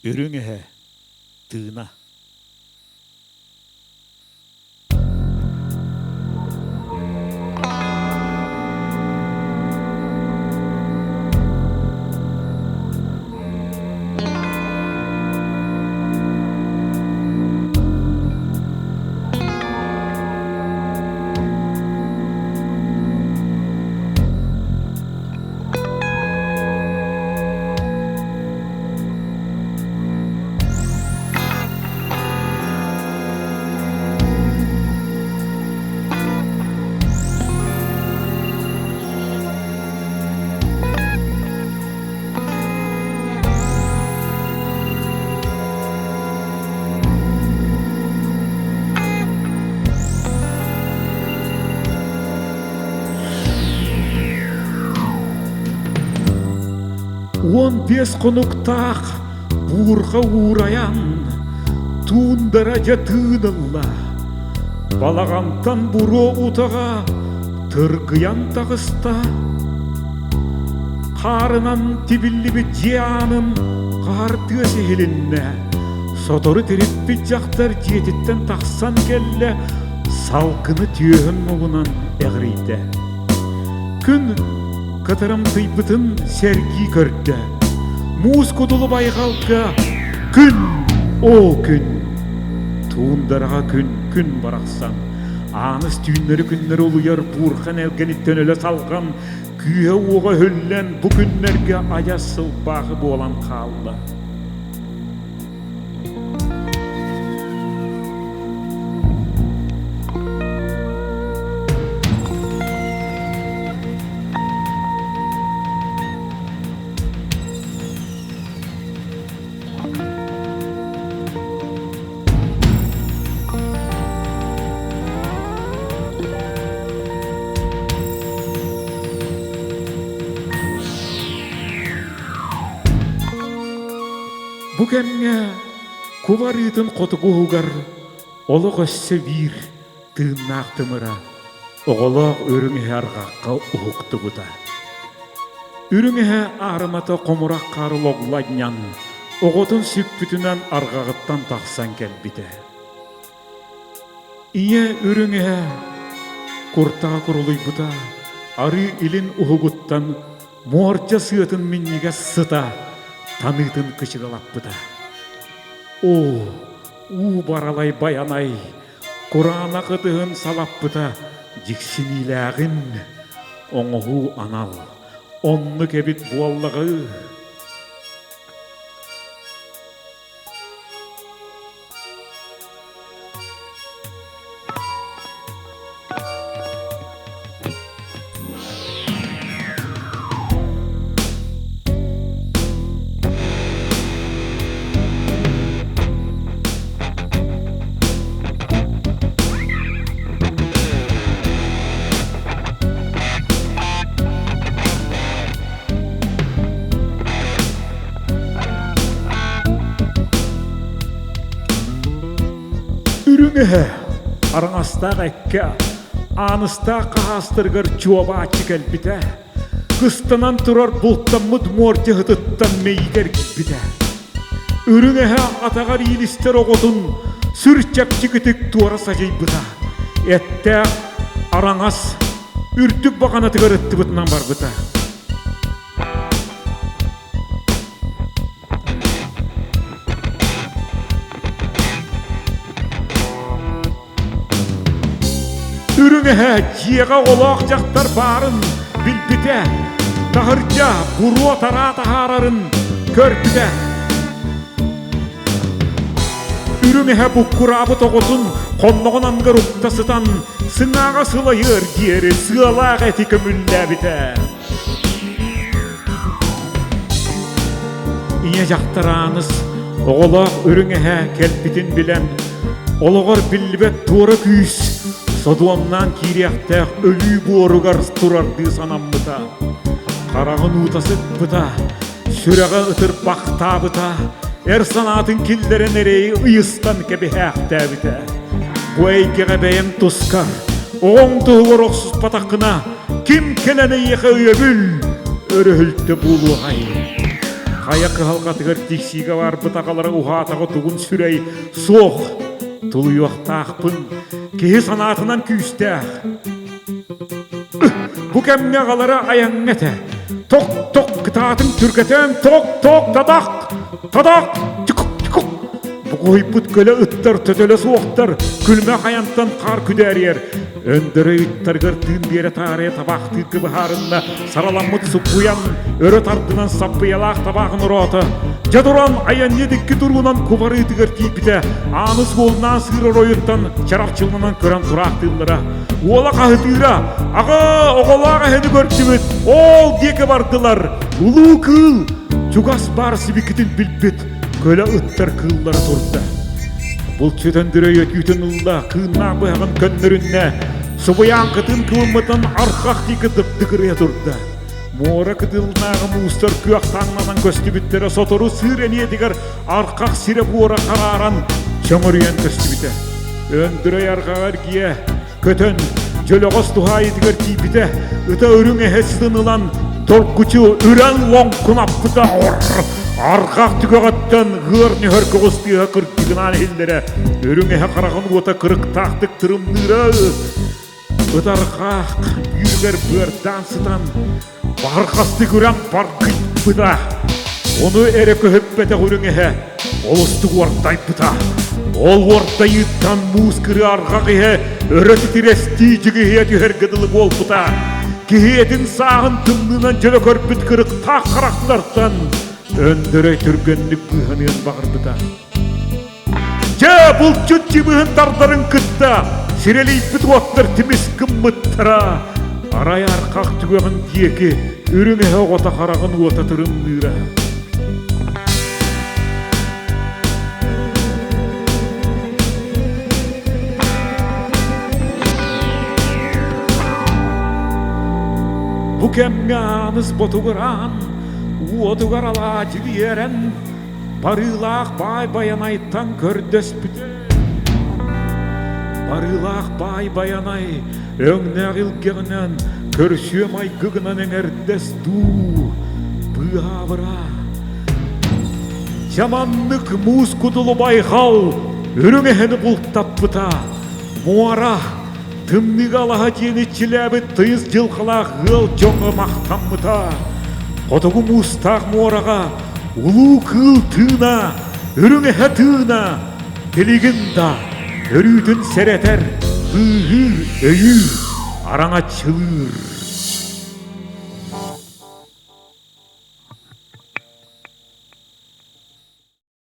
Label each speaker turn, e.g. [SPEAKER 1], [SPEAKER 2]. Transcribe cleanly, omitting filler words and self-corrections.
[SPEAKER 1] Үрүҥ эһэ тыына 15 хонуктаах буурҕа уурайан, туундара дьэ тыынылла. Балаҕантан буруо утаҕа тыргыйан таҕыста. Хаарынан тибиллибит дьиэ аанын хаар тыас иһилиннэ. Сотору тириппит дьахтар дьиэтиттэн тахсан кэллэ, салгыны түөһүн муҥунан эҕирийдэ. Күн кытарымтыйбытын сэргии көрдө. Муус кудулу байҕалга күн, оо күн! Туундараҕа күн, күн барахсан. Ааныс түүннэри-күннэри улуйар буурхан элгэниттэн өлө салҕан, күүһэ-уоҕа өһүллэн бу күннэргэ айас сылбаахы буолан хаалла. Бу кэмҥэ кубарыытын хотугу уһугар олох өссө биир тыыннаах тымыра оҕолоох үрүҥ эһэ арҕахха уһуктубута. Үрүҥ эһэ аарымата хомурах хаары логланньан, оҕотун сүкпүтүнэн арҕаҕыттан тахсан кэлбитэ. Ийэ үрүҥ эһэ куртаҕа курулуйбута, арыы илин уһугуттан муордьа сыатын минньигэс сыта таныытын кычыгалаппыта. Оо, уу баралай байанай, кураанах ытыһын салаппыта дьиксиниилээҕин оҥоһуу анал, оннук эбит буоллаҕы. Үрүҥ эһэ араҥастаах эккэ ааныстаах хаһаастарыгар чуобааччы кэлбитэ. Кыстанан турар бултаммыт муордьаһытыттан мэйиитэ эргийбитэ. Үрүҥ эһэ атаҕар иилистэр оҕотун сүр чэпчэкитик туора садьыйбыта. Эттээх араҥас үрдүк баҕанатыгар ыттыбытынан барбыта. Үрүҥ эһэ дьиэҕэ оҕолоох дьахтар баарын билбитэ, таһырдьа буруо-тараа таһаарарын көрбүтэ. Үрүҥ эһэ буккураабыт оҕотун хонноҕун анныгар укта сытан, сыҥааҕа сылайыар диэри сыалаах эти көмүллээбитэ. Ийэ дьахтар Ааныс оҕолоох үрүҥ эһэ кэлбитин билэн, олоҕор биллибэт туора күүс содуомнаан киириэхтээх өлүү буоругар турардыы санаммыта. Хараҕын уута сыппыта, сүрэҕэ ытырбахтаабыта, эр санаатын киллэрэн эрэйи ыйыстан кэбиһээхтээбитэ. Бу эйгэҕэ бэйэҥ тускар, оҕоҥ туһугар охсуспатаххына, Ким кэлэн эйиэхэ өйөбүл, өрөһүлтэ буолуоҕай? Хайа кыһалҕатыгар тиксиигэ барбыт аҕалара уһаатаҕа тугун сүрэй суох тулуйуохтаахпын киһи санаатынан күүстээх. Бу кэмҥэ аҕалара айаҥҥа этэ. Ток-ток кытаатын түргэтэн ток-ток тадах тадах тикук-тикук Бугуһуйбут көлө ыттар төтөлө суохтар күлмэх айантан хаар күдээрийэр Өндөрөй ыттарыгар тыын биэрэ таарыйа табаахтыырга быһаарынна, сараламмыт суккуйан, өрө тардынан саппыйалаах табааҕын ороото. Дьэ туран айанньыт икки туруунан кубарыытыгар тиийбитэ, ааны суолунаан сыыр оройуттан чарапчыланан көрөн тураахтыыллара. Уола хаһытыыра, аҕа оҕолоох эһэни көрдүбүт, ол диэки бардылар. Улуу кыыл чугас баар сибикитин билбит, көлө ыттар кыыллара турда. Булчут Өндөрөй өтүүтүн ылла, кыыннаах быһаҕын көннөрүннэ, субуйааҥкытын кылыммытын архах диэки дыптыгырыйа турда. Муора кытылынааҕы муустар күөх таҥнанан көстүбүттэрэ сотору сыыр эниэтигэр архах сирэ-буора харааран чөҥөрүйэн көстүбүтэ. Өндөрөй арҕаҕа эргийэ көтөн, дьөлөҕөс туһаайытыгар тиийбитэ, ыта үрүҥ эһэ сытын ылан, торгучу үрэн лоҥкунаппыта. Арҕах түгэҕиттэн ыар нүһэр көҕүс тыаһа кырдьыгынаан иһиллэрэ, үрүҥ эһэ хараҕын уота кырыктаахтык тырымныыра. Ытарҕаах бүүрүгэр быардаан сытан, Барҕастык үрэн баргыйбыта, ону эрэ көһүппэтэх үрүҥ эһэ олустук уордайбыта. Ол уордайыыттан муус кырыы арҕах иһэ өрө титирэстии дьигиһийэ түһэргэ дылы буолбута. Киһи этин сааһын тымныынан дьөлө көрбүт кырыктаах харахтартан Өндөрөй түргэнник быыһаныан баҕарбыта. Дьэ, булчут чыбыһын тардарын кытта сирэлийбит уоттар тимис гыммыттара. Арай архах түгэҕин диэки үрүҥ эһэ оҕото хараҕын уота тырымныыра. Бу кэмҥэ Ааныс ботугураан, уотугар алаадьы биэрэн, Барыылаах баай Байанайтан көрдөспүтэ. Барыылаах баай Байанай өҥнөөх илгэҕинэн көрсүө майгыгынан эҥэрдэс дуу, быыһаабыра. Дьаманнык муус кудулу байҕал үрүҥ эһэни бултаппыта. Муора Тымныыга алаһа дьиэни иччилээбит тыйыс дьылҕалаах ыал дьоҥҥо махтаммыта. Хотугу муустаах муораҕа улуу кыыл тыына, үрүҥ эһэ тыына билигин да өрүүтүн сэрэтэр, быыһыыр, өйүүр, араҥаччылыыр.